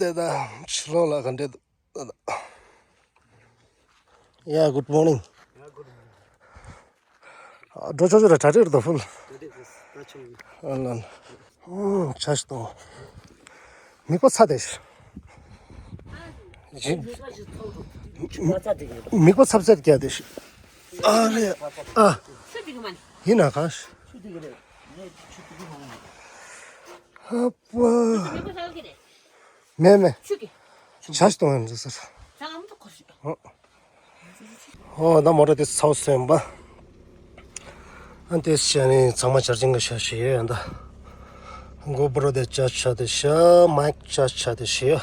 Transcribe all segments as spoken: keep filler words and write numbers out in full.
དེ་ད་ཕྱི་ལོགས་ལ་ག་འདྲས་འདུག Yeah, good morning. འགྲོ་ཆོག་ཆོག་ར་གྲ་སྒྲིག་རེད་ད་ཕུལ། ཨ་ལ་ལ། ཨོ་ཆ་ཞིག་གཏོང་། མིག་པ་ཚ་དེ་ཞིག་མིག་པ་ཚབ་ཚད་རྒྱག་དེ་ཞིག་ཨ་རེ། ཨ། ཡིན་ན་གང་ཞིག་ཨ་པ། མེད་མེད། ཆ་ཞིག་གཏོང་ཡང་འགྲོ་ཟེར། ཨོ། ཨོ་ད་མོ་ཊ་དེ་ཚ་བོ་སོན་པ། ཨ་དེ་བྱས་ནས་ཚང་མ་ཆར་ཅན་གྱི་ཤ་ཞིག་ཡོད་ཡང་ད། གོ་པྲོ་དེ་ཅ་ཆ་དེ་ཤ་མའིག་ཅ་ཆ་དེ་ཤ།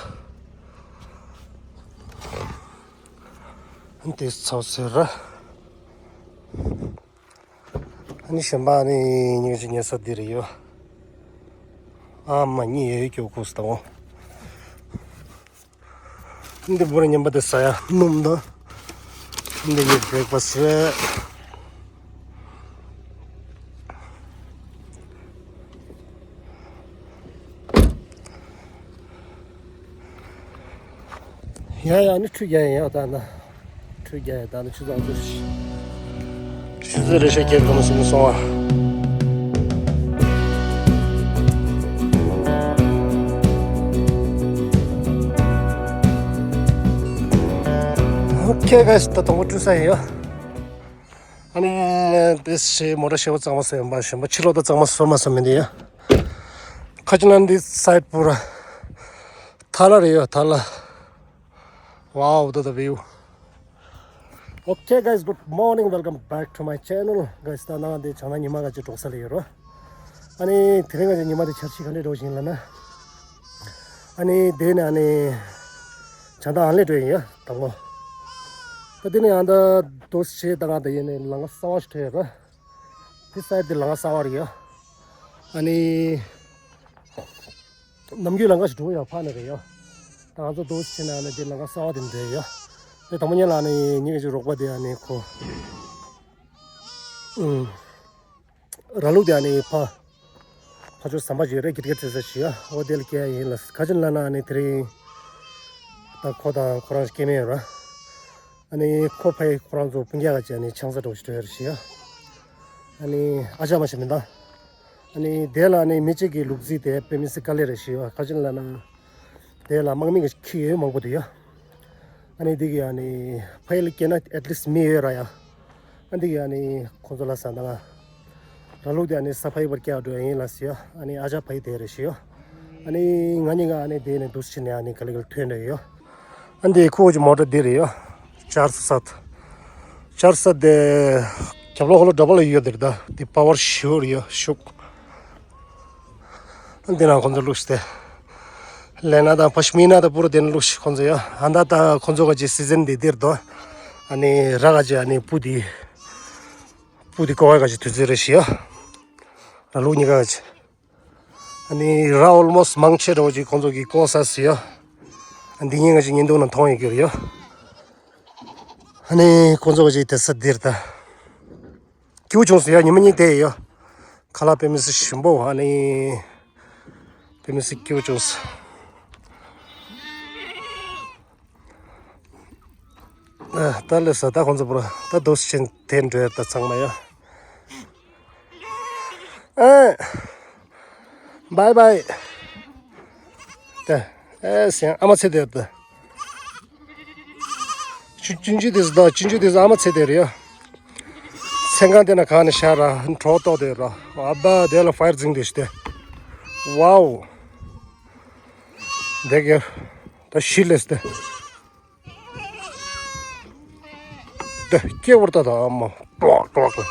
ཨ་དེ་ཚ་བོ་སོན་ར། ཨ་ནི་གཞན་པ་ཨ་ནི་ཉིན་ཞིག་ཉལ་ས་འདི་རེད་ཡོད། ཨ་མ་གཉིད་ཡོད་ཡོད་སྐྱོ་ཁུག་སྟངས། འདི་བོར་ཉན་པ་དེ་ཟ་ཡ་སྣུམ་དང་། འདི་ཉིད་བྲེག་ཕ་སི་རེད། ཡ་ཡ་ནི་ཁྲུས་རྒྱག་ཡ་ཡ་ད་ན། ཁྲུས་རྒྱག་ཡ་ད་ནི་ཆུ་ཚོད་ཆུ་ཚོད་རེ་ཤ་ཁྱེར་གོམ་སུམ་སོང་བ། Okay guys, ད་དང་པོ་ཁྲུས་ས་ཡིན་ཡ། ཨ་ནི་དེ་ཞེས་མོ་ཊ་ཞེ་པོ་གཙང་མ་སེམས་པ་ཞེན་པ་ཕྱི་ལོགས་ད་གཙང་མ་སོ་མ་སོ་མི་འདི་ཡ། ཁ་ཅིག་ན་འདི་སའིད་པུ་ར། ཐ་ལ་རེད་ཡ་ཐ་ལ། Wow, the view. Okay guys, good morning, welcome back to my channel. Guys, ད་ནང་འདི་བྱང་ན་ཉི་མ་ག་ཅིག་འགྲོ་ས་ལ་ཡོད་རོ། ཨ་ནི་དེ་རིང་ག་ཅིག་ཉི་མ་འདི་འཆར་གཞི་ག་འདྲ་འགྲོ་བཞིན་ལ་ན། ཨ་ནི་དེ་ནི་ཨ་ནི་བྱང་ད་ཨང་ལེ་འགྲོ་ཡིན་ཡ་དང་པོ། ད་དེ་ནི་ཨང་ད་དོ་ཤེ་ད་ང་ད་ཡིན་ནི་ལང་ཀ་གསར་བ་ཞིག་འགྲོ་ཡོད་རོ། དེ་སའིད་དེ་ལང་ཀ་གསར་བ་རེད་ཡ། ཨ་ནི། ནམ་རྒྱུན་ལང་ཀ་ཞིག་འགྲོ་ཡ་ཕ་ནི་རེད་ཡ། ད་ང་ཚོ་དོ་ཤེ་ན་ཨ་ནི་དེ་ལང་ཀ་གསར་བ་དེ་འགྲོ་ཡ། དེ་དང་པོ་ཉིད་ལ་ཨ་ནི་ཉིན་ག་ཅིག་རོགས་པ་དེ་ཨ་ནི་ཁོ། ཨུམ། ར་ལུག་དེ་ཨ་ནི་ཕ། ཕ་ཆོས་ཟམ་པ་ཅིག་རེད་ཀིར་ཀིར་བྱེད་ས་ཞིག་ཡ། འོ་དེ་ལ་སྐྱེལ་ཡ་ཡིན་ལ་ག་ཅིག་ལ་ན་ཨ་ནི་དེ་རིང་། ད་ཁོ་དང་ཁོ་རང་སྐྱེ་དམན་ཡོད་ར། ཨ་ནི་ཁོ་ཕ་ཡི་ཁོ་རང་ཚོ་སྤུན་ཀྱག་ག་ཅིག་ཨ་ནི་ཆང་ས་འགྲོ་ཞིག་འགྲོ་ཡ་རེད་ཞིག་ཡ། ཨ་ནི་ཨ་ཅག་མ་ཞིག་མིན་ད། ཨ་ནི་དེ་ལ་ཨ་ནི་མི་གཅིག་གི་ལུག་རྫི་དེ་དཔེ་མི་སྲིད་དཀའ་ལས་རེད་ཞིག་ཡ། ག་ཅིག་ལ་ན། དེ་ལ་དམག་མི་གི་ཁྱི་ཡོད་མང་པོ་འདུག་ཡ། ཨ་ནི་འདི་གི་ཨ་ནི་ཕ་ཡུལ་སྐྱེས་ན་at least མི་ཡོད་ར་ཡ། ཨ་འདི་གི་ཨ་ནི་ཁོང་ཚོ་ལ་ཟ་ན་ང་། ར་ལུག་དེ་ཨ་ནི་ས་ཕ་ཡུལ་པར་སྐྱེལ་འགྲོ་ཡ་ཡིན་ལ་ཟེར་ཡ། ཨ་ནི་ཨ་ཅག་ཕ་ཡུལ་དེ་རེད་ཞུ་ཡ། ཨ་ནི་ང་གཉིས་ཀ་ཨ་ནི་དེ་ནས་འདུག་ཕྱིན་ནས་ཨ་ནི་ག་ལེ་ག་ལེ་ཐོན་འགྲོ་ཡ་ཡོད། ཨ་འདི་ཁོ་གི་མོ་ཊ་འདི་རེད་ཡ། ཅར་སད། ཅར་སད་དེ། རྒྱབ་ལོགས་ཧོ་ལོ་ཌབ་ལ་ཡོད་དེ་རེད་ད། འདི་པ་ཝར་ཞུ་རེད་ཡ་ཤུགས། འདི་ན་ཁོང་ཚོ་བླུགས་ཏེ། ལེ་ན་དང་པ་ཤ་མི་ན་དང་པུ་ར་དེ་ན་བླུགས་ཁོང་ཚོ་ཡ། ཨ་ད་ད་ཁོང་ཚོ་ག་ཅི་སི་ཛན་འདི་འདིར་དོ། ཨ་ནི་ར་ག་ཅི་ཨ་ནི་པུ་དི། པུ་དི་ཀོ་བ་ག་ཅི་དུས་ཚོད་རེ་ཞིག་ཡ། ར་ལུག་གཉིས་ཀ་ག་ཅི། ཨ་ནི་ར་ཨོལ་མོ་སི་མང་ཆེ་རོ་ཅི་ཁོང་ཚོ་གི་ཀོ་ས་སི་ཡ། ཨ་འདི་གཉིས་ག་ཅི་ཉིན་དུ་ན་མཐོང་ཡི་གི་རེད་ཡ། ཨ་ནི་ཁོང་ཚོ་ག་ཅི་དེ་ས་འདིར་ད། སྐྱིད་པོ་བྱུང་སོང་ཡ། ཉི་མ་གཉིས་བསྡད་ཡོད། ཁ་ལག་དཔེ་མི་སྲིད་ཞིམ་པོ། ཨ་ནི་དཔེ་མི་སྲིད་སྐྱིད་པོ་བྱུང་སོང་། ཨ་ད་ལས་ས་ད་ཁོང་ཚོ་པུ་ར་ད་དོ་སི་ཆེན་དེ་འགྲོ་ཡ་ད་ཚང་མ་ཡ། ཨེ། བའི་བའི། ད། ཨེ་སེང་ཨ་མ་ཚེ་དེར་ད། ཅུ་ཅུན་ཅུ་དེ་ཟ་ད་ཅུན་ཅུ་དེ་ཟ་ཨ་མ་ཚེ་དེར་ཡ། སེང་གང་དེ་ན་གང་ནས་ཤར་ར་གྲོགས་ཏོག་དེ་ར། ཨ་བ་དེ་ལ་ཕ་ཡར་འཛིང་དེ་ཤི་དེ། ཝའོ། དེ་གེ། ད་ཤི་ལེས་དེ། དེ་སྐྱེ་བར་ད་ད་ཨ་མ་ཀྲོག་ཀྲོག་ལ།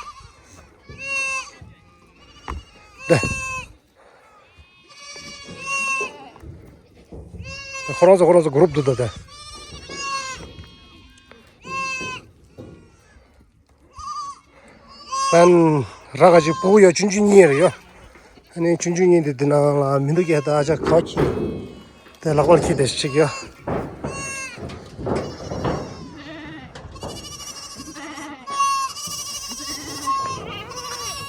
དེ། ཁོ་རང་ཚོ་ཁོ་རང་ཚོ་གུ་རུབ་འདུག་ད་དེ། པན། ར་ག་ཅིག་སྤུ་གུ་ཡོད་ཆུང་ཆུང་གཉིས་རེད་ཡོད། ཨ་ནི་ཆུང་ཆུང་གཉིས་དེ་དེ་ནང་ལ་མི་འདུག་གས། ད་ཨ་ཅག་ག་ཁྱི། དེ་ལག་པར་ཁྱི་དེ་ཞིག་ཡོད།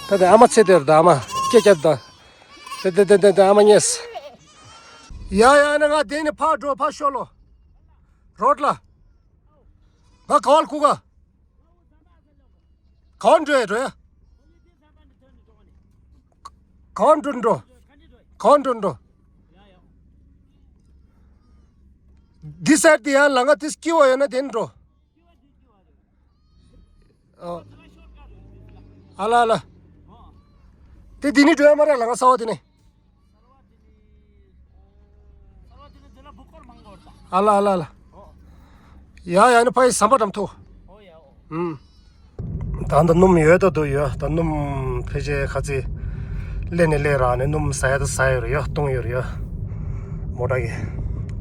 ད་དེ་ཨ་མ་ཚེ་དེར་ད་ཨ་མ་སྐད་རྒྱབ་ད། དེ་དེ་དེ་དེ་དེ་ཨ་མ་ཉེས། ཡ་ཡ་ན་ང་དེ་ནི་ཕར་འགྲོ། ཕར་ཤོག་ལོ། རོད་ལ། ང་ག་བར་ཁུག་ག་ག་བར་འགྲོ་ཡ་འགྲོ་ཡ། ག་བར་འགྲོ་འགྲོ། ག་བར་འགྲོ་འགྲོ། འདི་སར་དེ་ཡང་ལ་ང་དེ་སྐྱིད་བ་ཡོད་ན་དེ་ནི་འགྲོ། ཨ་ལ་ཨ་ལ། དེ་དེ་ནི་འགྲོ་ཡ་མ་རེད་ལ་ང་ས་བ་དེ་ནི། ཨ་ལ་ཨ་ལ་ཨ་ལ། ཡ་ཡ་ནི་ཕ་ཡི་ཟམ་པ་འགྲམ་ཐུག་ཨུམ། ད་ལྟ་སྣུམ་ཡོད་ད་འདུག་ཡོད། ད་སྣུམ་ཕལ་ཆེར་ཁ་ཚིག་སླེབས་ནས་སླེབས་ར་ནས་སྣུམ་ཟ་ཡ་ད་ཟ་ཡོད་རེད་ཡ། བཏུང་ཡོད་རེད་ཡ། མོ་ཊ་གི།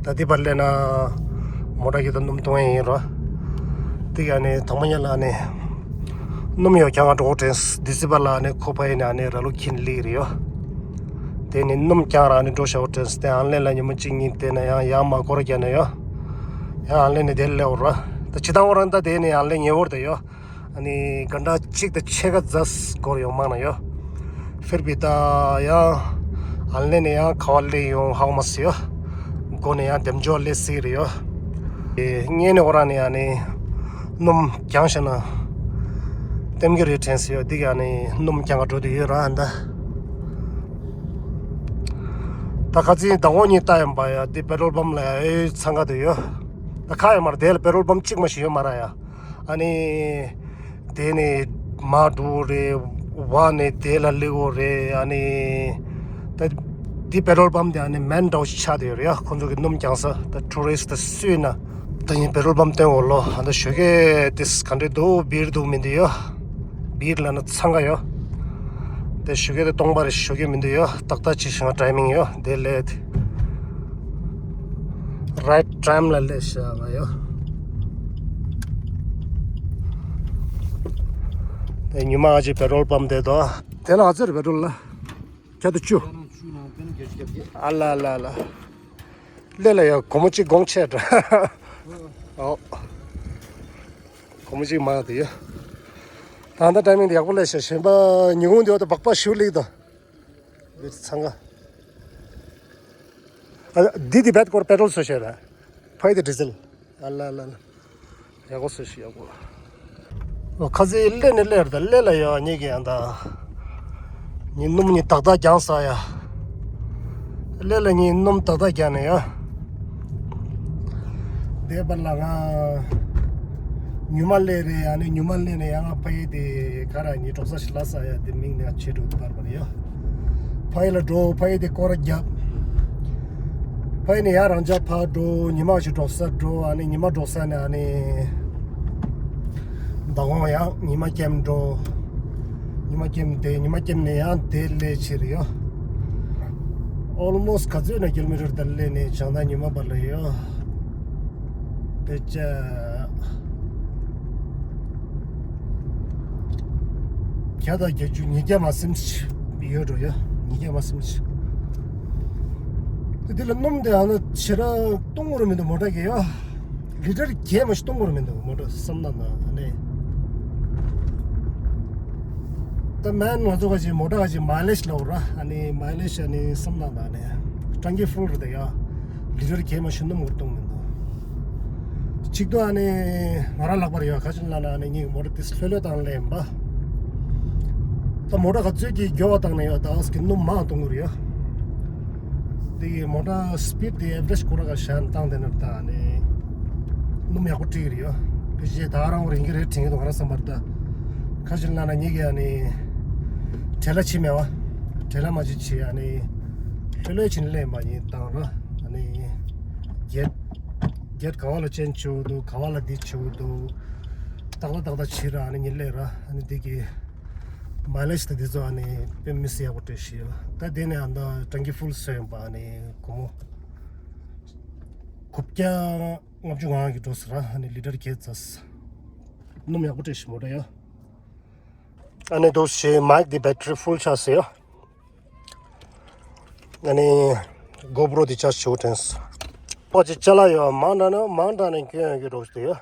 ད་འདི་པར་སླེབས་ན་མོ་ཊ་གི་ད་སྣུམ་བཏུང་ཡ་ཡིན་ར། དེ་ག་ནས་དང་པོ་ཉིད་ལ་ནས་སྣུམ་ཡོད་ཀྱང་འགྲོ་དྲན། འདི་སི་པར་ལ་ནས་ཁོ་ཕ་ཡི་ནས་ནས་ར་ལུག་ཁྱིན་ལི་རེད་ཡ། དེ་ནས་སྣུམ་རྐྱང་ར་ནས་འགྲོ་ཤག་དྲན་སྟེ་ཨང་ལེན་ལ་ཉི་མ་གཅིག་གཉིས་བལྟས་ན་ཡང་ཡང་མ་སྐོར་རྒྱག་ན་ཡ། ཡང་ཨང་ལེན་ནས་དེ་སླེབས་འོ་ར། ད་ཇི་ལྟ་འོ་ར་ད་དེ་ནས་ཨང་ལེན་ཉེ་བོར་དེ་ཡ། ཨ་ནི་ག་འདྲ་གཅིག་དང་ཕྱེད་ཀ་རྫས་སྐོར་ཡོང་མང་ན་ཡ། ཧྥིར་བི་ད་ཡང་ཨང་ལེན་ནས་ཡང་ཁ་བ་སླེབས་ཡོང་ཧ་གོ་མ་སི་ཡ། སྒོ་ནས་ཡང་འདེམ་འཇོག་སླེབས་སི་རེད་ཡ། ངས་ནས་འོ་ར་ནས་ཨ་ནི་སྣུམ་རྐྱང་བྱས་ན། ལྟེམ་གི་རེད་དྲན་སི་ཡ། འདི་ག་ནི་སྣུམ་རྐྱང་ག་འགྲོ་དུ་ཡོད་ར་ཨ་ད། ད་ཁ་ཚིག་ཟླ་ངོ་གཉིས་ལྟ་ཡོང་པ་ཡ། འདི་པེ་ཊོལ་པམ་ལ་ཡ་ཨེ་འཚང་ཁ་དུ་ཡོད། ད་ཁ་ཡོད་མ་རེད། དེ་ལ་པེ་ཊོལ་པམ་གཅིག་མ་ཞིག་ཡོད་མ་ར་ཡ། ཨ་ནི། དེ་ནས་མར་འགྲོ་རེད། བ་ནས་དེ་ལ་སླེབས་འོ་རེད། ཨ་ནི། ད་འདི་པེ་ཊོལ་པམ་དེ་ཨ་ནི་མེན་འདྲ་བོ་ཞིག་ཆགས་བསྡད་ཡོད་རེད་ཡ། ཁོང་ཚོ་གི་སྣུམ་རྐྱང་ས། ད་ཊུ་རི་སི་ཊི་སུས་ན། ད་ཡིན་པེ་ཊོལ་པམ་བཏོན་འོ་ལོ། ཨ་ད་ཞོགས་ཀས་དེ་ག་འདྲས་འདུག་བིར་འདུག་མི་འདུག་ཡ། བིར་ལ་ན་འཚང་ཁ་ཡོད། དེ་ཞོགས་ཀས་དེ་སྟོང་པ་རེད། ཞོགས་ཀས་མི་འདུག་ཡ། ཏག་ཏག་ཅིག་ཞིང་ཊའི་མིང་ཡོད་དེ་ལས། རའིཊ་ཊའིམ་ལ་སླེབས་ཤག་ང་ཡོད། དེ་ཉི་མ་ང་ཅིག་པེ་ཊོལ་པམ་དེ་དོ། དེ་ལ་ཨ་ཙི་རེད་པེ་ཊོལ་ལ། ཁྱད་དུ་བཅུ། ཨ་ལ་ལ་ལ། ལས་ལ་ཡ་སྒོར་མོ་གཅིག་དགོངས་ཆེ་འདྲ། ཨོ། སྒོར་མོ་གཅིག་མ་དེ་ཡ། ད་ལྟ་ཊའི་མིང་དེ་ཡག་པོ་སླེབས་ཤག་གཞན་པ་ཉི་ཧོང་དེ་བ་དེ་སྦག་སྦག་ཞུ་ལིག་དང་། འདི་ཚང་ག་ཨ། འདི་དེ་བེད་སྐོར་པེ་ཊོལ་བཟོ་བྱས་ར། ཕ་ཡི་དེ་ཌི་ཟེལ། ཨ་ལ་ལ་ལ། ཡག་པོ་བཟོ་ཞིག་ཡག་པོ། ཨོ་ཁ་ཟས་ལས་ནས་ལས་ར་ད་ལས་ལ་ཡོད་ཉེ་གི་ཡང་ད། ཉིན་སྣུམ་ཉིན་ཏག་ཏག་རྒྱང་ས་ཡ། ལས་ལ་ཉིན་སྣུམ་ཏག་ཏག་རྒྱང་ནས་ཡ། དེ་བར་ལ་ང་ཉུ་མ་ལས་རེད། ཨ་ནི་ཉུ་མ་ལས་ནས་ཡང་ཕ་ཡི་དེ་ག་ར་ཉི་གྲོགས་ས་ཞིག་ལ་ས་ཡ་དེ་མིང་ནས་ཆེ་འགྲོ་དུ་བར་བར་ཡ། ཕ་ཡི་ལ་འགྲོ། ཕ་ཡི་དེ་སྐོར་རྒྱབ། ཕ་ཡི་ནས་ཡ་རང་ཅག་ཕར་འགྲོ། ཉི་མ་ཞིག་གྲོགས་ས་འགྲོ། ཨ་ནི་ཉི་མ་གྲོགས་ས་ནས་ཨ་ནི། མདང་དགོང་ཡང་ཉི་མ་ཀེམ་འགྲོ། ཉི་མ་ཀེམ་དེ་ཉི་མ་ཀེམ་ནས་ཡང་དེ་སླེབས་ཕྱིར་ཡོད། ཨོལ་མོ་སི་ཊི་ག་ཚོད་ན་ཀི་ལོ་མི་ཊར་དེ་སླེབས་ནས་བྱང་ཐང་ཉི་མ་བར་ལ་ཡོད། དཔེ་ཆ། བརྒྱ་དང་བརྒྱད་ཅུ་ཉིས་བརྒྱ་མ་ཟིན་ཅིག་ཡོད་འགྲོ་ཡོད། ཉིས་བརྒྱ་མ་ཟིན་ཅིག་དེ་ལ་སྣུམ་དེ་ཨ་ན་ཕྱི་ར་གཏོང་དགོས་ར་མི་འདུག་མོ་ཊ་གི་ཡ། ལི་ཊར་བརྒྱད་མ་ཞིག་གཏོང་དགོས་ར་མི་འདུག་མོ་ཊ་བསམ་ན་ན་ཨ་ནི། ད་མན་ང་ཚོ་ག་ཅིག་མོ་ཊ་ག་ཅིག་མའི་ལེཇ་ལབ་ར། ཨ་ནི་མའི་ལེཇ་ཨ་ནི་བསམ་ན་ན་ཨ་ནི། ཊང་ཀི་ཧྥུལ་རེད་ད་ཡ། ལི་ཊར་བརྒྱད་མ་ཞིག་སྣུམ་གཏོང་མི་འདུག་གཅིག་ཏུ་ཨ་ནི་ང་རང་ལག་པར་ཡོད། ག་ཅི་ལབ་ན་ཨ་ནི་ངེད་ཀྱི་མོ་ཊ་ཏིས་ལྷོད་ལྷོད་བཏང་ལེན་པ། ད་མོ་ཊ་ག་ཚོད་ཀྱིས་མགྱོགས་པ་བཏང་ན་ཡོད། ད་ཨོ་སི་ཀྱི་སྣུམ་མང་གཏོང་གི་རེད་ཡ། དེ་གི་མོ་ཊ་སི་པིཌ་དེ་ཨེ་ཝ་རེཇ་སྐོར་ར་ག་ཤ་བཏང་དེ་ན་ད་ཨ་ནི་སྣུམ་ཡག་པོ་སྤྲད་ཀྱི་རེད་ཡ། ཕལ་ཆེར་ད་རང་རིང་གི་རེད་དྲན་གྱི་འདུག་ང་རང་བསམ་པར་ད། ག་ཅི་ལབ་ན་ངེད་ཀྱི་ཨ་ནི་བྲེལ་ལ་ཆི་མེད་བ། བྲེལ་ལ་མ་ཅི་ཆི་ཨ་ནི་ལྷོད་ལྷོད་ཕྱིན་ལེན་པ་ཡིན་བཏང་ར། ཨ་ནི་གེཊ་གེཊ་ག་བ་ལ་ཅན་ཆུ་འདུག་ག་བ་ལ་འདི་ཆུ་འདུག་ཏག་ཏག་ཏག་ཏག་ཕྱིན་ར། ཨ་ནི་ཉིན་ལས་ར། ཨ་ནི་འདི་གི་མའི་ལེཇ་དང་འདི་ཚོ་ཨ་ནི་དཔེ་མི་སྲིད་ཡག་པོ་སྤྲད་ཤི་ཡོད། ད་དེ་ནས་ཨ་ད་ཊང་ཀི་ཧྥུལ་བཟོས་ཡོང་པ་ཨ་ནི་སྒོར་མོ་དགུ་བརྒྱ་ལྔ་བཅུ་ང་གི་འགྲོ་ས་ར། ཨ་ནི་ལི་ཊར་བརྒྱད་ཙམ། སྣུམ་ཡག་པོ་སྤྲད་ཤི་མོ་ཊ་ཡ། ཨ་ནི་འདུག་སེ་མའིག་འདི་བེ་ཊི་རི་ཧྥུལ་ཆགས་ཟེར་ཡ། ཨ་ནི་གོ་པྲོ་འདི་ཆ་ཞུ་དྲན། པོ་ཅི་ཅ་ལག་ཡོད་མང་དྲགས་ན་མང་དྲགས་ནས་སྐྱོན་ཡོང་གི་འགྲོ་ཟེར་ཡ།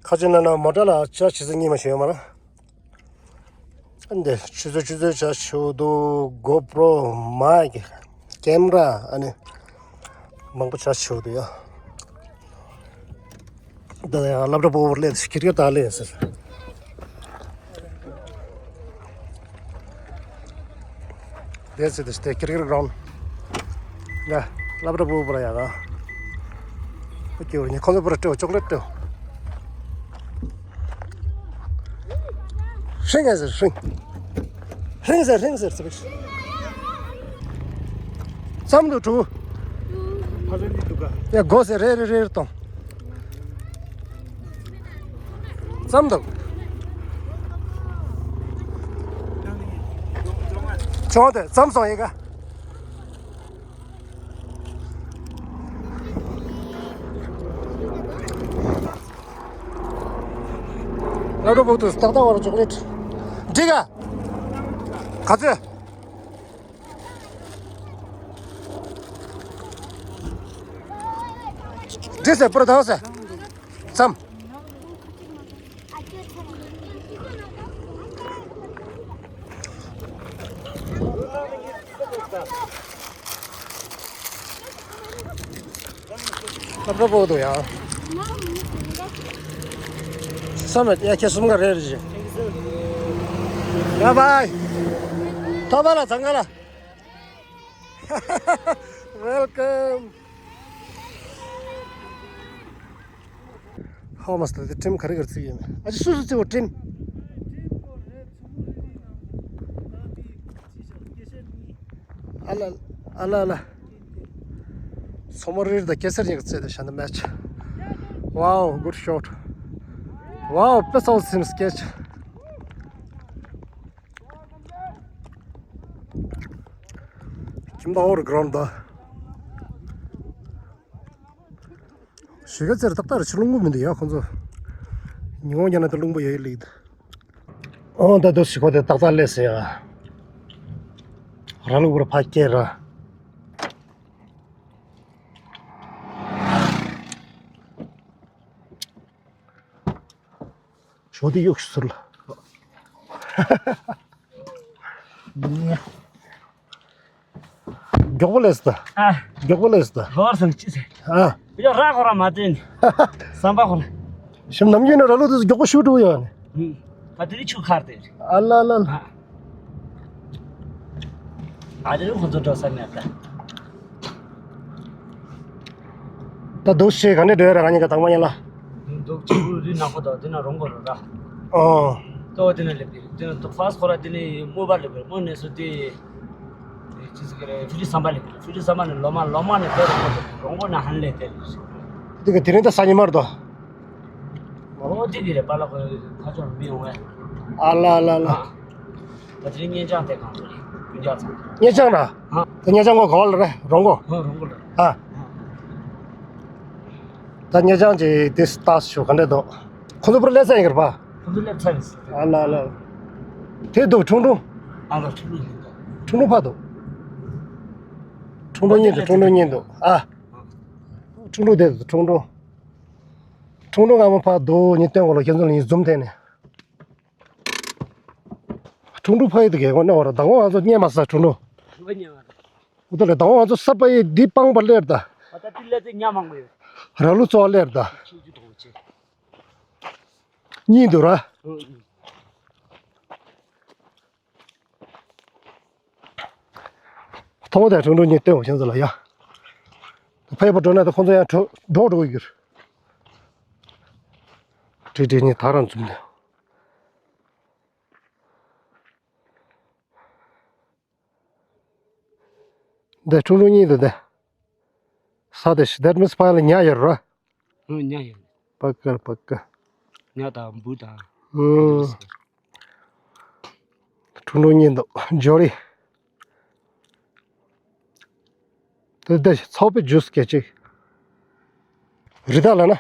ཁ་ཅིག་ན་ན་མོ་ཊ་ལ་ཆ་ཆི་ཟིག་གཉིས་མ་ཞུ་ཡོད་མ་ར། ཨ་འདི་ཆུ་ཚོད་ཆུ་ཚོད་ཆ་ཞུ་འདུག་གོ་པྲོ་མའིག་ཀེམ་ར་ཨ་ནི། མང་པོ་ཆ་ཆེ་བ་འདུག་ཡ། ད་ཡང་སློབ་གྲྭ་པོ་བོར་ལས་ཁྱེར་ཁྱེར་ད་ལས་ཟེར། དེ་ཚེ་དེ་སྟེ་ཁྱེར་ཁྱེར་རང་། ཡ། སློབ་གྲྭ་པོ་བོར་ཡ་ག་ཨོ་ཁེ་ཨོ་ཁེ། ཁོང་ཚོ་པར་སྤྲོད། ཅོག་ལེ་སྤྲོད། ཧྲིང་ཨེ་ཟེར་ཧྲིང་། ཧྲིང་ཟེར་ཧྲིང་ཟེར་ཟེར། ཙམ་དུ་གྲུ། ཡ་སྒོ་ཟེར་རེ་རེ་རེ་རེ་གཏོང་། ཙམ་དུ། ཅོང་དེ་ཙམ་སོང་ཡི་ག་ལ་རོ་བོ་དུ་སྟག་སྟག་བར་ཅོག་ལེ་འགྲིག་ག་ག་ཚོད། འགྲིག་ཟེར་པུར་དང་ཟེར། ཙམ། ལབ་རོ་བོ་དུ་ཡང་། བསམ་ཡ་ཁྱེད་གསུམ་ག་རེ་རེ་བཞིན། Bye bye. ཐོབ་པ་ལ་ཚང་ག་ལ། Welcome. ཧོ་མ་སྟེ་དེ་ཁྲིམས་ག་རེ་ག་རེ་བརྩི་ཡོད་མེད། ཨ་ཅི་སུ་སུ་བརྩི་བ་ཁྲིམས། ཨ་ལ་ཨ་ལ་ཨ་ལ། མཚོ་མོ་རིར་དང་གེ་སར་གཉིས་ཀྱི་རྩེ་དེ་ཤ་ན་མེ་ཆ། Wow, good shot. Wow, that's all seems sketch. ཁྱིམ་བདག་འོར་གྲོང་ད། ཞེ་ག་ཚེར་ཏག་ཏག་རེ་ཕྱི་རླུང་པོ་མི་འདུག་ཡ་ཁོང་ཚོ། ཉི་ཧོང་རྒྱ་ནག་ཏུ་རླུང་པོ་ཡོད་ལིག་ཨོ་ད་དུ་ཞི་ཁོ་དེ་ཏག་ཏག་ལས་ཟེར་ཡ། ར་ལུག་པར་ཕ་སྐྱེ་ར། ཞོ་དེ་གཡུག་ཟུར་ལ། མགྱོགས་པོ་ལས་ད། ཨ། མགྱོགས་པོ་ལས་ད། ཧོར་སང་ཅི་ཟེར། ཨ། ཡོ་ར་ཁོ་ར་མ་བསྟན། བསམ་པ་ཁོ་ར། ཞིམ་ནམ་རྒྱུན་ནི་ར་ལུག་དེ་མགྱོགས་པོ་ཤུགས་འགྲོ་ཡོད་ནི། ད་དེ་རི་ཆུ་ཁར་དེ། ཨ་ལ་ལ་ལ། ཨ། ཨ་དེ་རི་ཁོ་ཚོ་འགྲོ་ས་མེད་ད། ད་འདུག་ཤེས་ག་འདྲ་འགྲོ་ཡ་ར་ག་ཉི་ག་དང་མ་ཉན་ལ། འདུག་ཅི་རུ་རི་ནག་པོ་དང་དེ་ན་རོང་པོ་རུ་ར། ཨོ། ཏོ་དེ་ན་ལེབ་དེ་ཏོ་ཕ་སི་ཁོ་ར་དེ་ནས་མོ་བ་ལེབ་མོ་ནས་སུ་དེ། ཅི་ཟེར་གི་རེད། ཕི་ལི་སམ་པ་ལེབ་ཕི་ལི་སམ་པ་ནས་ལོ་མ་ལོ་མ་ནས་བེ་རོང་པོ་རོང་པོ་ན་ཧན་ལེ་དེ། དེ་ག་དེ་རིང་ད་ས་ཉི་མར་དོ། ཨོ་དེ་གི་རེད་པ་ལ་ཁོ་ཁ་ཆོར་མི་ཡོང་བས། ཨ་ལ་ལ་ལ། ད་དེ་རིང་གཉེན་ཆང་དེ་གང་ཚོ་རེད་ཀུན་ཅག་ཚང་། གཉེན་ཆང་ར། ཨ། ད་གཉེན་ཆང་གོ་ག་བ་ལ་རེད་རོང་གོ། ཨ་རོང་གོ་ལ། ཨ། ད་གཉེན་ཆང་ཅིག་དེ་སི་ཏཱ་སི་ཞུ་ག་འདྲ་འདུག་ཁོ་ཚོ་པུར་སླེབས་ཚར་ཡིན་གི་རེད་པ། ཁོ་ཚོ་སླེབས་ཚར་ཡིན་ཟེར། ཨ་ལ་ལ། དེ་འདུག་ཁྲུང་ཁྲུང་། ཨ་ལ་ཁྲུང་ཁྲུང་ཡིན་འདུག་ཁྲུང་ཁྲུང་ཕ་འདུག་ཁྲུང་ཁྲུང་གཉིས་འདུག་ཁྲུང་ཁྲུང་གཉིས་འདུག་ཨ། ཁྲུང་ཁྲུང་དེ་འདུག་ཁྲུང་ཁྲུང་། ཁྲུང་ཁྲུང་སྔ་མོ་ཕ་འདུག་ཉིན་སྟོན་གོ་ལ་ཁྱེད་ཚོ་ལ་ཉིན་འཛུམ་ཐེན་ནས། ཁྲུང་ཁྲུང་ཕ་ཡི་དུ་གས་གོ་ནས་བར་དང་བོ་ང་ཚོ་རྙེད་མ་ས་ཁྲུང་ཁྲུང་། ཁྲུང་ཁྲུང་རྙེད་མ་ས། འུ་ཐ་ལས་དང་བོ་ང་ཚོ་ས་པ་ཡི་འདི་སྤང་པ་ལེར་ད། ཨ་ད་ཏི་ལེ་ཚེ་ཉ་མང་པོ་ཡོད། ར་ལུ་ཚོ་ལེར་ད། ཆུ་ཆུ་གྲོང་ཆེ། གཉིས་འདུག་ར། ཐོང་དང་ཁྲུང་ཁྲུང་གཉིས་སྟོན་འོ་ཤང་ཚོ་ལ་ཡ། ཕ་ཡི་པ་འགྲོ་ན་ད་ཁོང་ཚོ་ཡང་འགྲོ་འགྲོ་འགྲོ་གི་ཡོད། དྲི་དྲི་གཉིས་ཐག་རང་འཛུམ་ནས། འདི་ཁྲུང་ཁྲུང་གཉིས་འདུག་འདི། ས་དེ་ཤི་དེར་མི་སི་ཕ་ལ་ཉ་ཡོད་ར། ཨུ་ཉ་ཡོད། པ་ཀར་པ་ཀ་ཉ་དང་འབུ་དང་། ཨུ། ཁྲུང་ཁྲུང་གཉིས་འདུག་ཇོ་རི། དེ་དེ་ཚོགས་པའི་ཇུས་སྐད་ཅིག་རི་དྭགས་ལ་ན།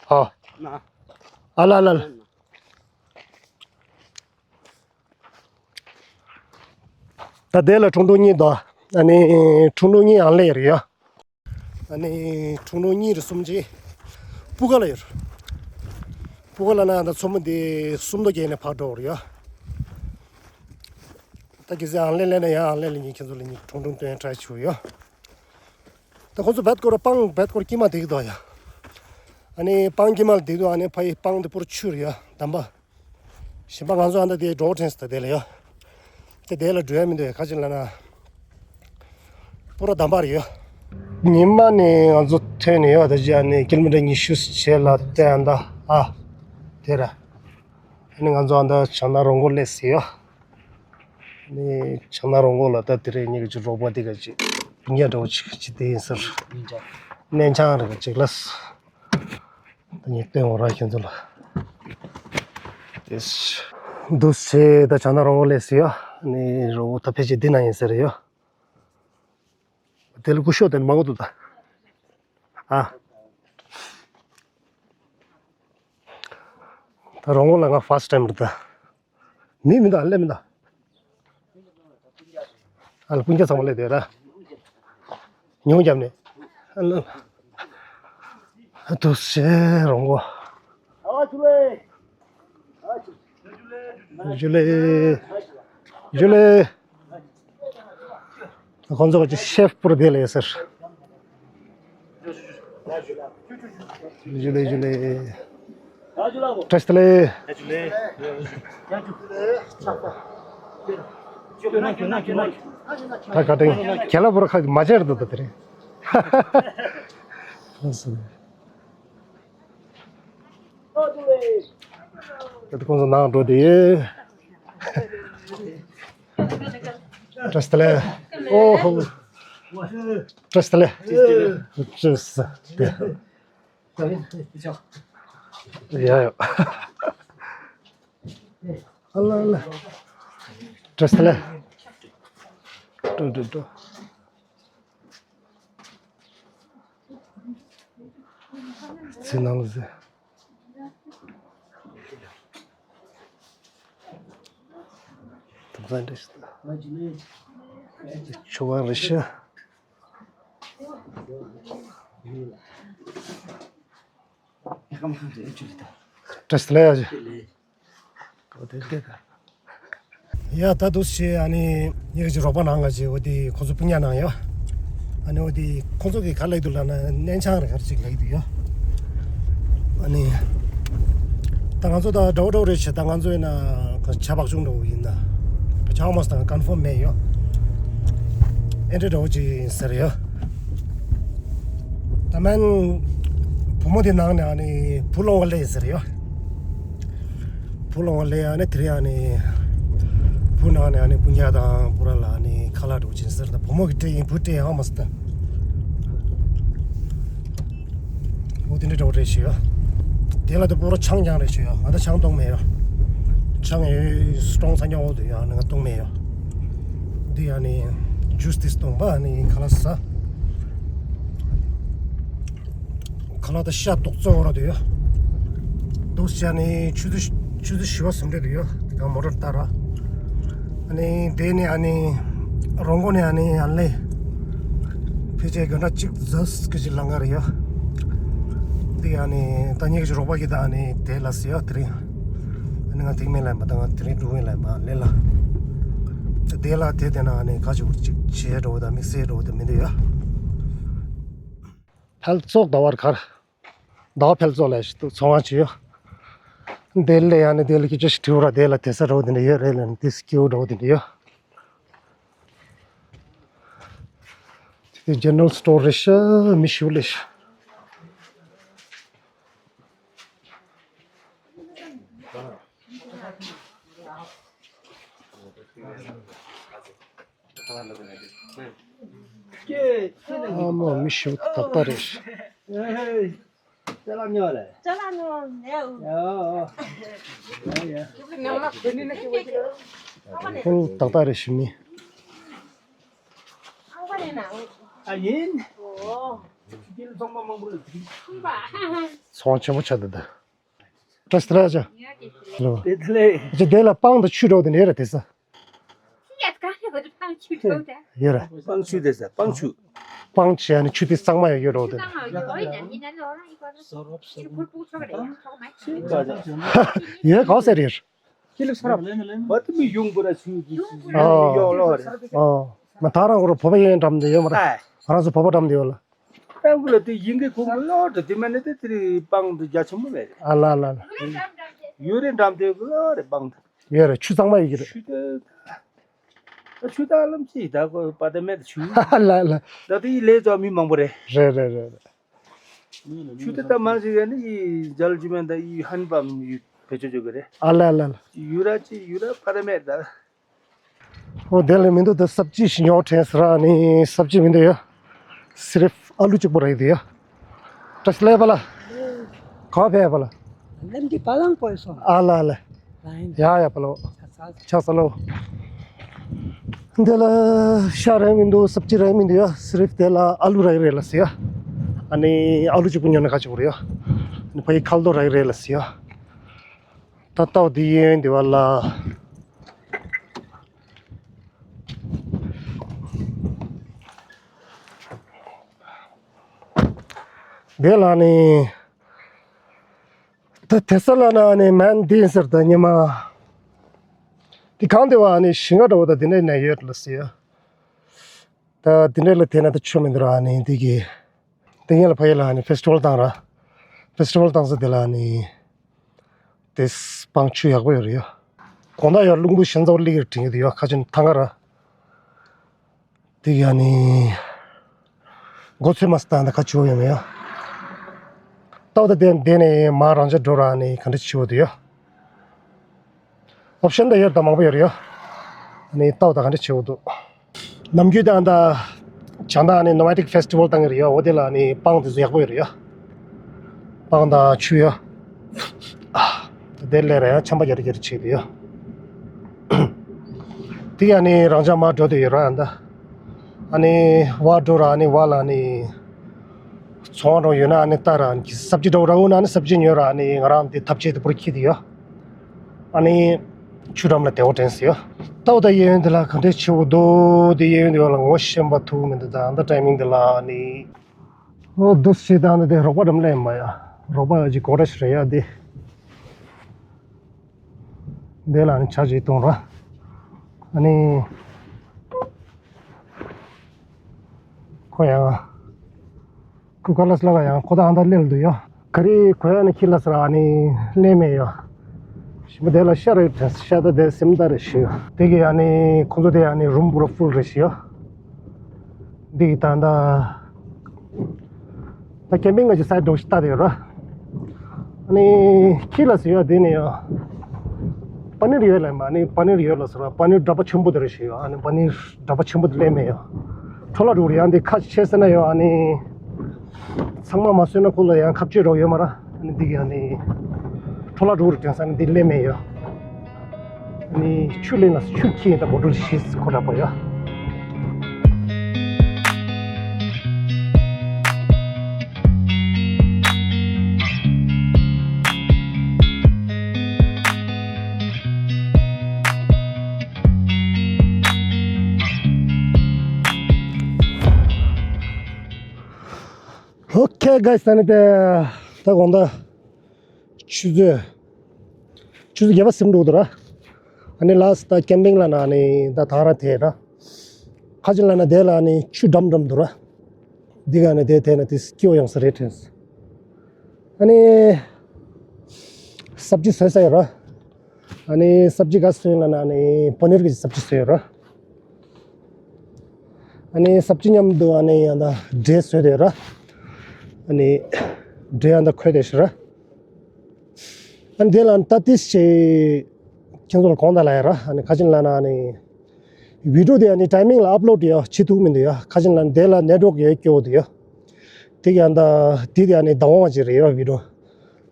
ཨ། ཨ་ལ་ལ་ལ། ད་དེ་ལ་ཁྲུང་ཁྲུང་གཉིས་དང་། ཨ་ནི་ཁྲུང་ཁྲུང་གཉིས་ཨང་ལེ་རེད་ཡ། ཨ་ནི་ཁྲུང་ཁྲུང་གཉིས་རེ་གསུམ་ཅིག་སྤུ་ག་ལ་ཡོད། སྤུ་ག་ལ་ན་ད་མཚོ་མོ་འདི་སུམ་མདོ་བརྒྱད་ནས་ཕར་འགྲོ་བར་ཡ། ད་གི་ཟེ་ཨང་ལེ་ལེ་ན་ཡ་ཨང་ལེ་ལེ་ཉིན་ཁྱེད་ཚོ་ལ་ཉིན་ཁྲུང་ཁྲུང་སྟོན་ཁྲ་ཆུ་ཡ། ད་ཁོ་ཚོ་བད་སྐོར་སྤང་བད་སྐོར་དཀྱིལ་མ་དེ་གི་དོ་ཡ། ཨ་ནི་སྤང་དཀྱིལ་མ་ལ་དེ་དོ། ཨ་ནི་ཕ་ཡི་སྤང་དེ་པུར་ཆུར་ཡ་འདམ་པ། གཞན་པ་ང་ཚོ་ཨ་འདྲ་དེ་འགྲོ་དྲན་སྟ་དེ་ལ་ཡ། དེ་དེ་ལ་འགྲོ་ཡ་མི་འདུག་ཡ། ཁ་ཅིག་ལ་ན་པུ་ར་འདམ་པ་རེད་ཡ། ཉི་མ་ནས་ང་ཚོ་ཐོན་ནས་ཡ། ད་ཅི་ཨ་ནི་ཀི་ལོ་མི་ཊར་ཉི་ཤུ་བྱས་ལ་བལྟས། ཨ་འདྲ་ཨ་དེ་ར། ཨ་ནི་ང་ཚོ་ཨ་འདྲ་བྱང་ན་རོང་མགོ་སླེབས་ཟེར་ཡ། ནི་བྱང་ན་རོང་མགོ་ལ་ད་དེ་རིང་ངེད་ཀྱི་རོགས་པ་དེ་ག་ཅིག་སྤུན་ཀྱག་འདྲ་བོ་ཅིག་ཅིག་དེ་ཡིན་ཟེར། གནས་ཆང་རེ་ག་ཅིག་ལ། ད་ངས་སྟོན་འོ་ར་ཁྱོད་ཚོ་ལ། དེ་འདུག་སེ་ད་བྱང་ན་རོང་མགོ་སླེབས་ཟེར་ཡ། ནི་རོགས་པ་ད་ཕལ་ཆེར་འདི་ན་ཡིན་ཟེར་ཡ། དེ་ལ་སྐུ་ཞབས་དེ་མང་པོ་འདུག་ད། ཨ། ད་རོང་མགོ་ལ་ང་first time་རེད་ད། མི་མི་འདུག་ཨ་ལེ་མི་འདུག་ཨ་ལ་སྤུན་ཀྱག་ཚང་མ་སླེབས་བསྡད་ར། ཉུང་རྒྱབ་ནས། ཨ་ལ། ཨ་དུ་ཞེ་རོང་མགོ། ཇུ་ལེ། ཇུ་ལེ། ཁོང་ཚོ་ག་ཅིག་ཤེཕ་པུར་དེ་ལས་ཟེར། ཇུ་ལེ་ཇུ་ལེ། བཀྲ་ཤིས་བདེ་ལེགས། ད་ག་དྲན་ཁྱེད་ལ་བོར་ཁ་མ་བྱེར་འདུག་ད་དེ་རེད། ད་ཁོང་ཚོ་ནང་འགྲོ་དེ། བཀྲ་ཤིས་བདེ་ལེགས། ཨོ་ཧོ། བཀྲ་ཤིས་བདེ་ལེགས། བཀྲ་ཤིས་བདེ་ལེགས། ཡ་ཡོ། ཨ་ལ་ཨ་ལ། བཀྲ་ཤིས་བདེ་ལེགས། འགྲོ་འགྲོ་འགྲོ། ཚེ་ནང་ལ་ཟེར། དུམ་ཚན་རེ་ཞིག་ཆུ་བ་རེ་ཤི། བཀྲ་ཤིས་བདེ་ལེགས། ཡ་ད་འདུག་སེ་ཨ་ནི་ངེད་ཀྱི་རོགས་པ་ནང་ང་ཅིག་འོ་དེ་ཁོ་ཚོ་སྤུན་ཀྱག་ནང་ཡོད། ཨ་ནི་འོ་དེ་ཁོ་ཚོ་གིས་ག་ལབ་འདུག་ལབ་ན་གནས་ཆང་རེད་ག་རེ་ཅིག་ལབ་འདུག་ཡོད། ཨ་ནི་ད་ང་ཚོ་ད་འདྲ་བོ་འདྲ་བོ་རེད་བྱས། ད་ང་ཚོ་ཡིན་ན་བྱ་བག་ཆུང་འདྲ་བོ་ཡིན་ན་བྱ་བ་མ་སོང་ཀོན་ཕོམ་མེད་ཡོད། ཨེ་འདྲ་འདྲ་བོ་ཅིག་ཡིན་ཟེར་ཡོད། ད་མན་བུ་མོ་དེ་ནང་ནས་ཨ་ནི་བུ་སློང་བ་སླེབས་ཟེར་ཡོད། བུ་སློང་བ་སླེབས། ཨ་ནི་དེ་རིང་ཨ་ནི་བུ་ནང་ནས་ཨ་ནི་སྤུན་ཀྱག་དང་བུ་ར་ལ་ཨ་ནི་ཁ་ལག་འདྲ་བོ་ཅིག་ཟེར། ད་བུ་མོ་གིས་སྤྲད་ཡིན། བུས་སྤྲད་ཡིན་ཧ་མ་སོང་ད། འོ་དེ་འདྲ་འདྲ་བོ་རེད་ཤག་ཡ། དེ་ལ་ད་པུ་ར་ཆང་རྐྱང་རེད་ཤག་ཡ། ང་ད་ཆང་བཏུང་མེད་ཡ། ཆང་ཡོད་སྲོང་ཚ་ཉོ་འོ་དུ་ཡ་ང་བཏུང་མེད་ཡ། འདི་ཨ་ནི་ཇུས་དེ་བཏུང་པ་ཨ་ནི་ཁ་ལག་ཟ། ཁ་ལག་ད་ཤ་རྡོག་བཙོ་བོར་དུ་ཡོད། འདུག་སེ་ཨ་ནི་ཆུ་ཚོད་ཆུ་ཚོད་བཞི་པ་ཟིན་འདྲ་དུ་ཡོད། དེ་ག་མོ་ཊར་ལྟར་ར། ཨ་ནི་དེ་ནི་ཨ་ནི་རོང་མགོ་ནི་ཨ་ནི་ཨ་ལེ། ཕལ་ཆེར་གྱོན་ཆས་གཅིག་ཟ་སྐད་ཅིག་ལ་ང་རེ་ཡོད། འདི་ཨ་ནི་ད་ངེད་ཀྱི་རོགས་པ་གིས་ད་ཨ་ནི་དེ་ལ་ཟེར་ཡོད་དེ་རིང་། ཨ་ནི་ང་དེ་མིན་ལ་མ་ད་ང་དེ་རིང་འགྲོ་གི་ལ་མ་ལེ་ལ། དེ་ལ་དེ་དེ་ན་ཨ་ནི་ཁ་ཆུ་གཅིག་བྱེད་འགྲོ་ད་དམིགས་བསལ་འགྲོ་ད་མི་འདུག་ཡ། ཕལ་ཚོགས་ཟླ་བར་གར། ཟླ་བ་ཕལ་ཚོགས་ལ་ཞིག་ཏུ་ཚོང་བ་བྱས་ཡོད། དེ་ལས་ཡང་ནི་དེ་ལ་སྐད་ཆ་ཞིག་དྲིས་པ་ར། དེ་ལ་དེ་ས་རོ་དེ་འདྲ་ཡོད་རེད་ལ་ནི་དེ་སྐྱེ་བོ་འདྲ་བོ་དེ་འདྲ་ཡོད། དེ་ཇེ་ནེ་རལ་སི་ཊོར་རེད་ཤག་མི་ཞིག་ལས་ཤག་ཨ་མ་མི་ཞིག་ད་ལྟ་རེད་ཤག་ཅ་ལག་ཉོ་ལེ། ཅ་ལག་ཉོ་ལེ། ཡ། ཡ་ཡ། ཁོང་ཏག་ཏག་རེད་ཤི་མི། ཨ་ཡིན། ཚོང་ཆེན་པོ་ཆགས་འདུག་ད། བཀྲ་ཤིས་བདེ་ལེགས་ཨ་ཅག་ལོ། བདེ་ལེགས། ཨ་ཅག་དེ་ལ་སྤང་དང་ཆུ་འདྲ་བོ་དེ་འདྲ་རེད་དེ་ས། ཡོད་ར། སྤང་ཆུ་དེ་ས་སྤང་ཆུ། སྤང་བྱས་ནས་ཆུ་དེ་གཙང་མ་ཡང་ཡོད་འགྲོ་དེ། ཡོད་ག་ཟེར་ཡོད། ཨོ། མ་ད་རང་གོ་ར་བོད་པ་ཡོད་འགྲམ་དེ་ཡོད་མ་རེད། ཨོ། ང་ད་རང་གོ་ར་བོད་པ་ཡོད་འགྲམ་དེ་ཡོད་མ་རེད། ང་རང་ཚོ་བོད་པ་འགྲམ་དེ་ཡོད་ལ། ཏང་གི་ལ་དེ་ཡིན་གི་ཁོང་གི་ལོ་དེ་དེ་མ་ནི་དེ་དེ་རི་སྤང་དུ་རྒྱ་ཆེན་པོ་མེད་རེད། ཨ་ལ་ལ་ལ། ཡུ་རེ་འགྲམ་དེ་གི་ལོ་རེ་སྤང་དུ། ཡོད་རེད། ཆུ་གཙང་མ་ཡོད་ཀྱི་རེད། ཆུ་དེ་ད་ཆུ་དང་ལམ་ཅི་ད་གོ་པ་དེ་མེད་ཆུ། ཨ་ལ་ལ། ད་དེ་ཡི་ལས་ཙོ་མི་མང་པོ་རེད། རེད་རེད་རེད་རེད། ཆུ་དེ་ད་མང་ཞིག་ཡ་ནི་ཡི་འཇལ་རྒྱུ་མེད་ད་ཡི་ཧན་པམ་ཡི་བེད་སྤྱོད་བྱེད་གི་རེད། ཨ་ལ་ལ་ལ། ཡུ་ར་ཅི་ཡུ་ར་པ་ར་མེད་ད། ཨོ་དེ་ལས་མི་འདུག་ད་སབ་ཅི་ཞིག་ཉོ་དྲན་ཟེར་ར་ནི་སབ་ཅི་མི་འདུག་ཡ། སི་རིབ་ཨ་ལུ་གཅིག་པོ་རེད་འདུག་ཡ། བཀྲ་ཤིས་བདེ་ལེགས་པ་ལ། ག་བ་ཕེབས་པ་ལ། ལམ་འདི་བ་ལང་པོ་སོང་། ཨ་ལ་ལ། ལ་ཡིན། ཡ་ཡ་པ་ལོ། ཆ་ཚ། ཆ་ཚ་ལོ། འདི་ལ་ཤ་རེད་མི་འདུག་སབ་ཅི་རེད་མི་འདུག་ཡ། སི་རིབ་དེ་ལ་ཨ་ལུ་རེད་རེད་ལ་ཟེར་ཡ། ཨ་ནི་ཨ་ལུ་གཅིག་པོ་ཉོ་ན་ག་ཅིག་པོ་རེད་ཡ། ཨ་ནི་ཕ་ཡི་ཁལ་དོ་རེད་རེད་ལ་ཟེར་ཡ། ད་ལྟ་བ་འདི་ཡིན་འདི་བ་ལ། འདི་ལ་ནི། ད་དེ་ས་ལ་ན་ནི་མན་འདི་ཟེར་ད་ཉི་མ། འདི་གང་དེ་བ་ནི་ཞིང་ཁ་འདྲ་བོ་ད་འདི་འདྲ་ན་ཡོད་ལ་ཟེར་ཡ། ད་འདི་འདྲ་ལ་དེ་ན་ད་ཆོ་མི་འདུག་ར་ནི་འདི་གི། དེ་ངེད་ལ་ཕ་ཡུལ་ལ་ནི་ཕེ་སི་ཊི་ཝལ་བཏང་ར། ཕེ་སི་ཊི་ཝལ་བཏང་ས་དེ་ལ་ནི། དེ་སྤང་ཆུ་ཡག་པོ་ཡོད་རེད་ཡ། དགོང་དག་ཡ་རླུང་བུ་ཞན་ཚ་བོ་སླེབས་ཀྱི་རེད་དྲན་གྱི་འདུག་ཡ། ཁ་ཆེན་ཐང་ག་ར། དེ་ཡ་ནི། མགོ་ཚོད་མ་སྟངས་དང་ཁ་ཆེ་བོ་ཡོད་མེད་ཡ། ཏོག་ཏོ་དེ་དེ་ནས་མ་རང་ཅག་འགྲོ་ར་ནི་ག་འདྲ་ཆེ་བོ་འདུག་ཡ། ཨོབ་ཤན་ད་ཡོད་ད་མང་པོ་ཡོད་རེད་ཡ། ནི་ཏོག་ད་ག་འདྲ་ཆེ་བོ་འདུག་ནམ་རྒྱུན་དང་ད། བྱང་ད་ནི་ནོ་མ་ཊིག་ཕེ་སི་ཊི་ཝལ་བཏང་གི་རེད་ཡ། འོ་དེ་ལ་ནི་སྤང་དེ་ཚོ་ཡག་པོ་ཡོད་རེད་ཡ། སྤང་དང་ཆུ་ཡ། དེ་ལས་ར་ཡང་ཆམ་པ་རྒྱ་རི་རྒྱ་རི་བྱེད་དུ་ཡོད། དེ་ཡང་ནི་རང་ཅག་མར་འགྲོ་དུ་ཡོད་ར་ཡང་ད། ཨ་ནི་བ་འགྲོ་ར་ཨ་ནི་བ་ལ་ནི། ཚོང་རོགས་ཡོད་ན་ཨ་ནི་ལྟ་ར་ཨ་ནི་སབ་ཅི་འགྲོ་ར་འུ་ན་ཨ་ནི་སབ་ཅི་ཉོས་ར་ཨ་ནི་ང་རང་དེ་ཐབ་ཆས་དེ་པུར་ཁྱི་དེ་ཡོད། ཨ་ནི། ཆུ་འགྲམ་ལ་དེ་འོ་དྲན་སི་ཡོད། ལྟ་བ་ད་གཡས་གཡོན་དེ་ལ་ག་འདྲས་ཆེ་བོ་འདུག་དེ་གཡས་གཡོན་དེ་བ་ལ་ངོ་ཤེས་པ་ཐུག་མི་འདུག་ད་ཨ་ད་ཊའི་མིང་དེ་ལ་ཨ་ནི། ཨོ་འདུག་སེ་བཏང་ནས་དེ་རོགས་པ་འགྲམ་ལེན་མ་ཡ། རོགས་པ་ཡ་ཅིག་གོ་ར་ཞིག་རེད་ཡ་དེ། དེ་ལ་ནི་ཆ་ཅིག་གཏོང་ར། ཨ་ནི། ཁོ་ཡང་། ཁོ་ཁ་ལ་སི་ལ་ག་ཡང་ཁོ་ད་ཨ་ད་ལེན་འདུག་ཡ། ག་རེ་ཁོ་ཡང་ནི་ཁྱི་ལ་སི་ར་ཨ་ནི་ལེན་མེད་ཡ། ཞིམ་པོ་དེ་ལ་ཤ་རེ་དྲན་ཤ་ད་དེ་སེམས་ད་རེ་ཞུ་ཡ། དེ་གི་ཨ་ནི་ཁོ་ཚོ་དེ་ཨ་ནི་རུམ་པུ་ར་ཕུལ་རེ་ཞུ་ཡ། འདི་གི་ད་ད། ད་ཀེམ་པིང་ང་ཅིག་སའི་ཌི་འདྲ་བོ་ཞིག་ལྟ་དེ་ཡོད་ར། ཨ་ནི་ཁྱི་ལ་སི་ཡོད་དེ་ནི་ཡོད། པ་ནིར་ཡོད་ལ་མ་ནི་པ་ནིར་ཡོད་ལ་སི་ར་པ་ནིར་འདྲ་པོ་ཆེན་པོ་དེ་རེ་ཞུ་ཡ། ཨ་ནི་པ་ནིར་འདྲ་པོ་ཆེན་པོ་དེ་ལེན་མེད་ཡ། འཕྲོ་བརླག་འགྲོ་རེད་ཡ། འདི་ཁ་ཆེ་ས་ན་ཡོད་ཨ་ནི། ཚང་མ་མ་ཟོས་ན་ཁོ་ལ་ཡང་ཁ་གཅོད་རོགས་ཡོད་མ་ར། ཨ་ནི་འདི་གི་ཨ་ནི། འཕྲོ་བརླག་འགྲོ་རེད་དྲན་ས་ནི་འདི་ལེན་མེད་ཡ། ཨ་ནི་ཆུ་ལེན་ན་ཆུ་ཁྱི་ཡིན་ད་བོ་ཊལ་བཞི་ཁོ་ར་པ་ཡ། ཨོ་ཁེ་གྷའི་སི། ད་ནི་དེ་ད་དགོང་དག་ཆུ་ཚོད་ཆུ་ཚོད་བརྒྱད་པ་ཟིན་འགྲོ་འདུག་ར། ཨ་ནི་ལ་སི་ད་ཀེམ་པིང་ལ་ན་ནི་ད་ཐང་ར་དེ་ར། ཁ་ཅིག་ལ་ན་དེ་ལ་ནི་ཆུ་འགྲམ་འགྲམ་འདུག་ར། འདི་ག་ནི་དེ་དེ་ན་དེ་སྐྱིད་པོ་ཡོང་ས་རེད་དྲན། ཨ་ནི་སབ་ཅི་བཟོས་ས་ཡོད་ར། ཨ་ནི་སབ་ཅི་ག་བཟོས་ལ་ན་ཨ་ནི་པ་ནིར་གི་སབ་ཅི་བཟོས་ཡོད་ར། ཨ་ནི་སབ་ཅི་མཉམ་དུ་ཨ་ནི་ཡང་ད་འབྲས་བཟོས་དེ་ར། ཨ་ནི་འབྲས་ཡང་ད་ཁོལ་དེ་ཤི་ར། ཨ་ནི་དེ་ལ་ད་ཏིས་ཆེ་ཁྱེད་ཚོ་ལ་གོང་ད་ལ་ཡ་ར། ཨ་ནི་ཁ་ཅིན་ལ་ན་ཨ་ནི་བི་ཌིའོ་དེ་ཨ་ནི་ཊའི་མིང་ལ་ཨབ་ལོཌ་ཡ་བྱེད་ཐུབ་མི་འདུག་ཡ། ཁ་ཅིན་ལ་ན་དེ་ལ་ནེཊ་ཝརྐ་ཡོད་སྐྱོ་བོ་འདུག་ཡ། དེ་ག་ཡང་ད་དེ་དེ་ཨ་ནི་ཟླ་བ་ཅིག་རེད་ཡ་བི་ཌིའོ།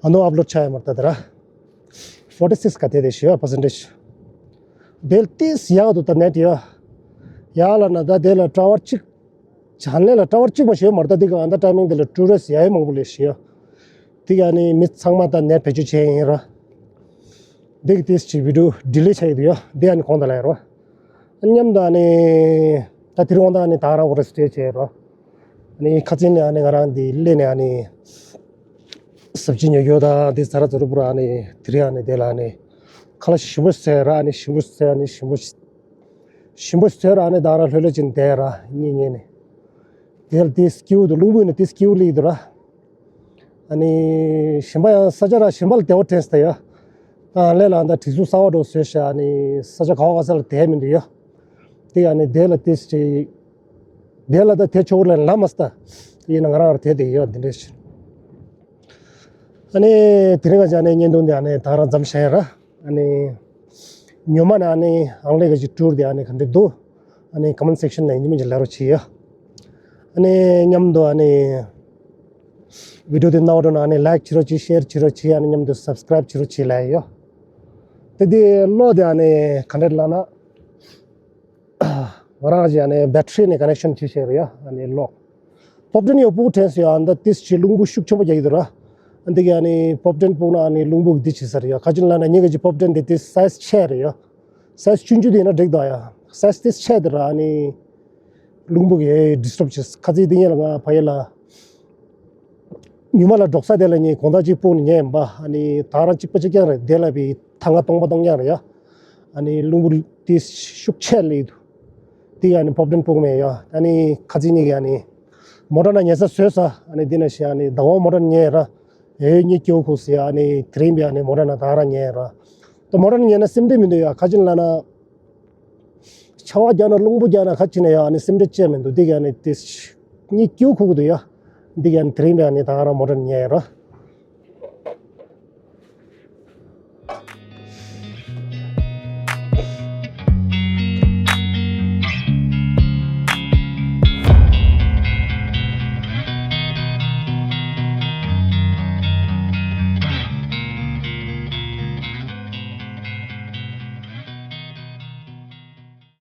ཨ་ནོ་ཨབ་ལོཌ་ཆགས་ཡོད་མ་རེད་ད་དེ་ར། ཕོར་ཊི་སིགས་ག་དེ་དེ་ཞེ་པར་སེན་ཊེཇ། དེ་ལ་ཏིས་ཡག་འདུག་ད་ནེཊ་ཡ། ཡག་ལ་ན་ད་དེ་ལ་ཊ་ཝར་གཅིག་ཅན་ནལ་ལ་ཊ་ཝར་གཅིག་མ་ཞེ་པོ་མ་རེད་ད། དེ་ག་ཨ་ད་ཊའི་མིང་དེ་ལ་ཊུ་རི་སི་ཊི་ཡ་ཡོད་མང་པོ་ལས་ཞེ་ཡ། དེ་ག་ཨ་ནི་མི་ཚང་མ་ད་ནེཊ་བེད་སྤྱོད་བྱས་ཡིན་ར། དེ་གི་ཏིས་ཅིག་བི་ཌིའོ་ཌི་ལེ་ཊི་བྱས་ཡོད་ཡ། དེ་ཨ་ནི་གོང་ད་ལ་ཡ་ར། མཉམ་དུ་ཨ་ནི་ད་དེ་རིང་ད་ཨ་ནི་ད་རང་འོ་རེ་སི་ཊེ་བྱས་ར། ཨ་ནི་ཁ་ཚིག་ནས་ཨ་ནི་ང་རང་འདི་སླེབས་ནས་ཨ་ནི་སབ་ཅི་ཉོ་རྒྱུ་དང་འདི་ཟ་ར་ཟ་རུ་པུ་ར་ཨ་ནི་དེ་རིང་ཨ་ནི་དེ་ལ་ཨ་ནི་ཁ་ལག་ཞིམ་པོ་ཟས་ར། ཨ་ནི་ཞིམ་པོ་ཟས། ཨ་ནི་ཞིམ་པོ་ཞིམ་པོ་ཟས་ར། ཨ་ནི་ད་ར་ལྷོད་ལྷོད་ཅིག་བསྡད་ར་གཉིད་ཉལ་ནས། དེ་ལ་དེ་སྐྱིད་པོ་འདུག་རླུང་བུ་ནི་དེ་སྐྱིད་པོ་སླེབས་འདུག་ར། ཨ་ནི་གཞན་པ་ཡང་ས་ཆ་ར་གཞན་པ་ལ་བདེ་བ་དྲན་སོང་ཡ། ཨ་ལས་ལ་ད་དྲི་ཟུར་གསར་པ་འདྲ་བཟོས་ཤག་ཨ་ནི་ས་ཆ་ག་བ་ག་ས་ལ་བསྡད་མི་འདུག་ཡ། དེ་ཨ་ནི་དེ་ལ་དེ་ཅིག་དེ་ལ་ད་དེ་ཆོག་ལ་ལ་མ་སྟ། ཡིན་ན་ང་རང་ར་དེ་དེ་ཡ་འདི་འདྲ་ཞིག་ཨ་ནི་དེ་རིང་ང་ཅག་ནི་བརྙན་ཐུང་འདི་ཨ་ནི་ད་རང་མཚམས་བཞག་ཡ་ར། ཨ་ནི་ཉོ་མ་ན་ཨ་ནི་ཨང་ལེ་ག་ཅིག་ཀྲུར་དེ་ཨ་ནི་ག་འདྲ་འདུག་ཨ་ནི་ཀོ་མེན་ཊི་སེག་ཤན་ནང་ཡིན་མིན་ཅིག་ལབ་རོགས་བྱེད་ཡ། ཨ་ནི་མཉམ་དུ་ཨ་ནི་བི་ཌིའོ་དེ་རྣ་བ་འགྲོ་ན་ཨ་ནི་ལའིཀ་བྱེད་རོགས་བྱེད། ཤེར་བྱེད་རོགས་བྱེད། ཨ་ནི་མཉམ་དུ་སབ་སི་ཀ་རའིབ་བྱེད་རོགས་བྱེད་ལབ་ཡ། དེ་དེ་གློག་དེ་ཨ་ནི་ག་འདྲ་ལབ་ན། ང་རང་གི་ཨ་ནི་བེ་ཊི་རི་ནས་ཀོ་ནེག་ཤན་བྱས་བྱས་རེད་ཡ། ཨ་ནི་གློག་པོབ་ཊེན་ཡོད་པུ་དྲན་སོང་ཡ། ཨ་ནི་ད་ཏིས་ཅི་རླུང་བུ་ཤུགས་ཆེན་པོ་རྒྱག་གི་འདུག་ར། ཨ་འདི་གི་ཨ་ནི་པོབ་ཊེན་སྤུག་ན་ཨ་ནི་རླུང་བུ་གི་འདི་བྱེད་ས་རེད་ཡ། ག་ཅི་ལབ་ན་ངེད་ཀྱི་པོབ་ཊེན་དེ་ཏིས་སའི་ཛི་ཆེ་རེད་ཡ། སའི་ཛི་ཆུང་ཆུང་དེ་ཡིན་ན་འགྲིག་འདུག་ཡ། སའི་ཛི་ཏིས་ཆེ་དེ་ར་ཨ་ནི་རླུང་བུ་གི་ཌི་སི་ཊརབ་བྱེད། ཁ་ཚིག་འདི་ངེད་ལ་ང་ཕ་ཡུལ་ལ། ཉི་མ་ལ་འབྲོག་ས་དེ་ལ་ངས་དགོང་དག་གཅིག་སྤུངས་ནས་ཉལ་ཡིན་པ། ཨ་ནི་ད་རང་གཅིག་པ་གཅིག་རྐྱང་རེད། དེ་ལ་བི་ཐང་ང་སྟོང་པ་སྟོང་རྐྱང་རེད་ཡ། ཨ་ནི་རླུང་བུ་དེ་ཤུགས་ཆེ་སླེབས་འདུག་དེ་ཨ་ནི་པོབ་ཊེན་སྤུག་མེད་ཡ། ཨ་ནི་ཁ་ཚིག་གཉིས་ཀྱི་ཨ་ནི་མོ་ཊ་ནང་ཉལ་ས་བཟོས་ས། ཨ་ནི་དེ་ན་ཤི་ཨ་ནི་ཟླ་བ་མོ་ཊ་ནང་ཉལ་ར། ཨེ་གཉིད་སྐྱིད་པོ་ཁུག་སི་ཡ། ཨ་ནི་དེ་རིང་བི་ཨ་ནི་མོ་ཊ་ནང་ད་རང་ཉལ་ར། ད་མོ་ཊ་ནང་ཉལ་ན་སེམས་ཁྲལ་མི་འདུག་ཡ། ག་ཅི་ལབ་ན། ཆར་པ་རྒྱག་ན་རླུང་བུ་རྒྱག་ན་ག་ཅི་ན་ཡང་ཨ་ནི་སེམས་ཁྲལ་བྱས་མི་འདུག་འདི་ག་ཨ་ནི་དེ་གཉིད་སྐྱིད་པོ་ཁུག་གི་འདུག་ཡ། འདི་ག་ཨ་ནི་དེ་རིང་བས་ཨ་ནི་ད་ག་རང་མོ་ཊ་ཉལ་ཡ་ར།